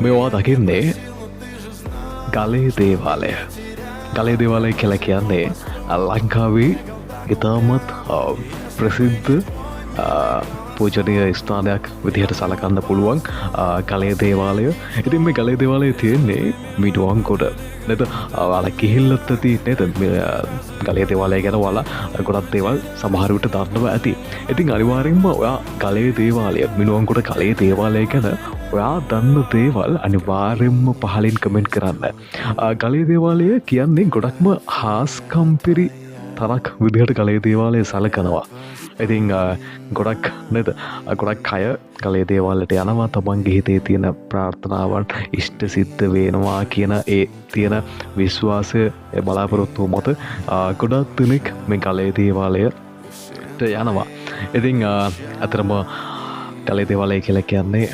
මේවා දකින්නේ ගලේ දේවාලය. ගලේ දේවාලය කියලා කියන්නේ ලංකාවේ ඉතාමත් ප්‍රසිද්ධ පූජනීය ස්ථානයක් විදිහට සලකන්න පුළුවන් ගලේ දේවාලය. ඉතින් මේ ගලේ දේවාලය තියෙන්නේ මිනුවන්ගොඩ නේද? ඔයාලා ගිහිල්ලත් ඇති නේද? මේ ගලේ දේවාලය ගැන ඔයාලා ගොඩක් දේවල් සමහර විට දන්නවා ඇති. ඉතින් අනිවාර්යෙන්ම ඔයා ගලේ දේවාලය, මිනුවන්ගොඩ ගලේ දේවාලය ගැන ඔයා දන්න දේවල් අනිවාර්යෙන්ම පහලින් කමෙන්ට් කරන්න. ගලේ දේවාලය කියන්නේ ගොඩක්ම හාස්කම් පිරි තැනක් විදිහට ගලේ දේවාලය සලකනවා. ඉතින් ගොඩක් නේද, ගොඩක් අය ගලේ දේවාලයට යනවා තමන්ගේ හිතේ තියෙන ප්‍රාර්ථනාවන් ඉෂ්ට සිද්ධ වෙනවා කියන ඒ තියෙන විශ්වාසය, ඒ බලාපොරොත්තුව මත ගොඩක් දෙනෙක් මේ ගලේ දේවාලයට යනවා. ඉතින් ඇත්තටම ගලේ දේවාලය කියලා කියන්නේ